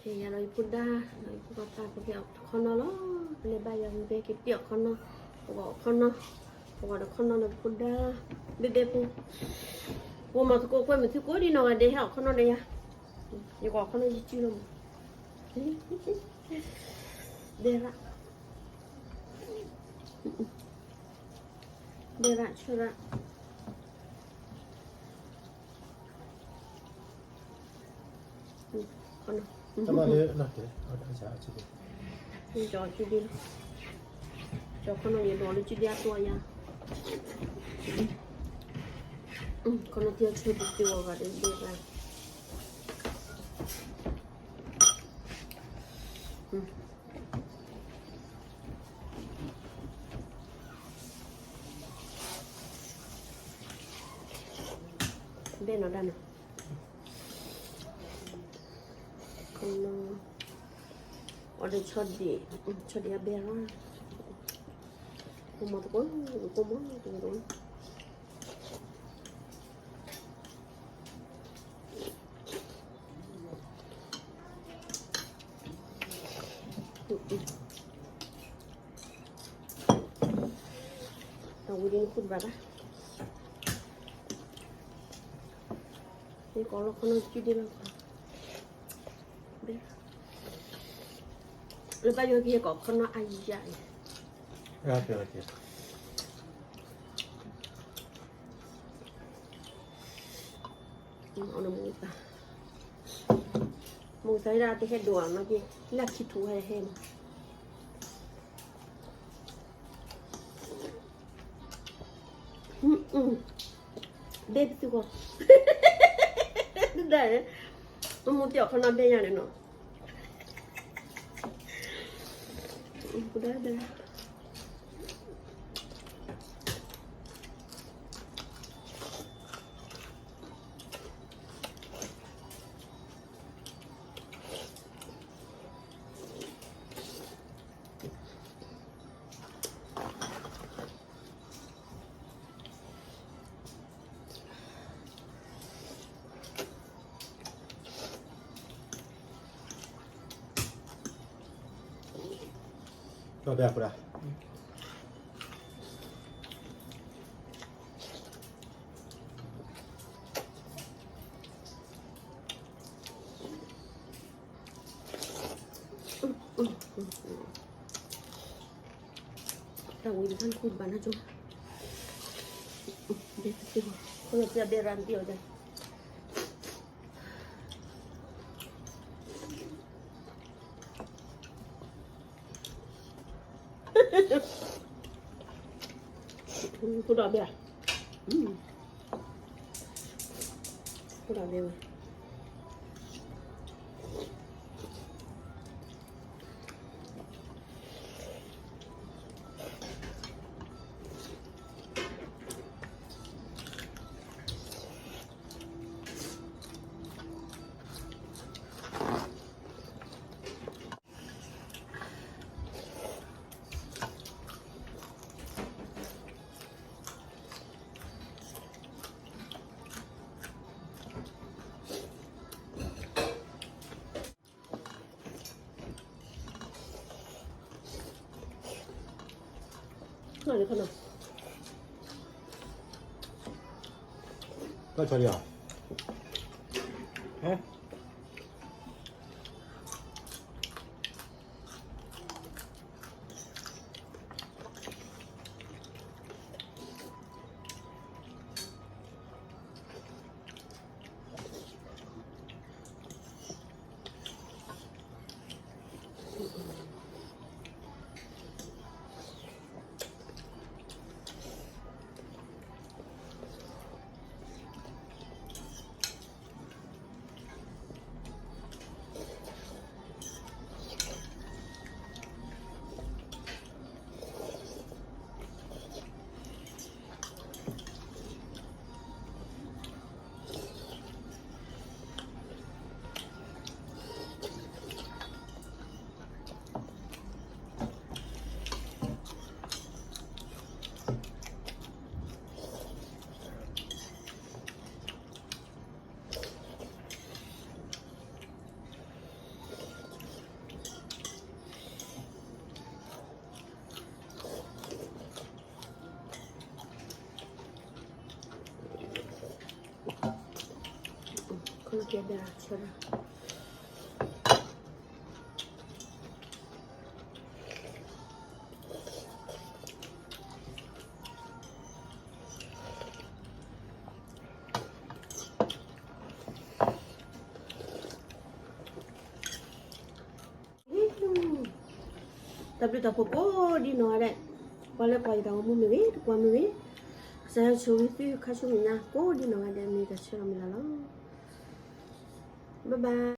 ယၤဒီးယဖိဒါ, ဒီးယဖိကီၢ်သး ပကဲအီၣ်တခီနီၤလီၤ, ပလဲၤဘါယွၤဂ့ၤ ပဟဲက့ၤတ့ၢ်အီၣ်ခီနီၤ, ပကအီၣ်ခီနီၤ, ပကအီၣ်တခီနီၤဒီးဖိဒါ, ဘဲဘဲဖိ, ပမၤသကိးကွဲမုာ်သုကိးဒံနီၢ်ဂၤဒဲး ဟဲအီၣ်ခီနီၤဒီးယၤ, ယကအီၣ်ခီနီၤယစုလီၤမး, ဒဲရၣ်, ဒဲရၣ်ဆၢရၣ် ခီနီၤ, ကၠီၤစုဒ့လီၤ, ကၠီၤခီနီၤ ယဒိးလၢစုဒ့အတီယၤ, ခီနီၤ တၢ်ဆၢတတုၤအီၤဂၤဒီးဒဲရၣ်, ဘဲနီၤဒၣ်နီၤ, ခီနီၤ, အီၤဒီးဆီဒံး, ဆီဒံးအဘဲရၣ်, ကိးမီၤသကိး, ကိးမီၤသကိး, တၢ်ဝံၤဒ်နဃုတဘၣ်ဘၣ်, ယကလီခီနီၤစုဒ့လီၤ, လၢဘၣ်ယိၤက့ၤယကီၢ်ခီနီၤအယၤအံၤ, အီၤနမူသး, မူသးဒၣ်တဟဲဒိးအနီၢ်က့ၤ, လၢခံထူဟဲဟဲမး, ဘဲပသုဂီၢ်, ဒ်, မမူတ့ၢ်အီၣ်ခီနီၤဘဲညါန့ၣ်နီၤ, ပဒၣ်ဘဲ ကၠီဘဲအဃိဒၣ် တၢ်ဝံၤတခါနဃုတဘၣ်နၤကၠိ, ဘဲပသ့ၣ်, ခီလီၤပျၢ်ဘဲရၣ်နတ့ၢ်အီၤဒၣ် ဖိဒၣ်ဘဲ, ဖိဒၣ်ဘဲဝဲ. ကဲဘဲဆၢဒၣ် တၢ်ဘျုးတၢ်ဖှိၣ်ကိးဒ်နီၢ်ဂၤဒဲး, ပှၤလၢကွၢ်ယတၢ်ဂီၤမူမ့ၢ်ဂ့ၤ တကွၢ်မ့ၢ်ဂ့ၤ, ကစၢ်ယွၤဆိၣ်ဂ့ၤသုခါဆူမဲာ်ညါ ကိးဒ်နီၢ်ဂၤဒဲး မ့ၢ်တၢ်ဆၢလီၤမုၢ်လၢ်လီၤ. Bye bye.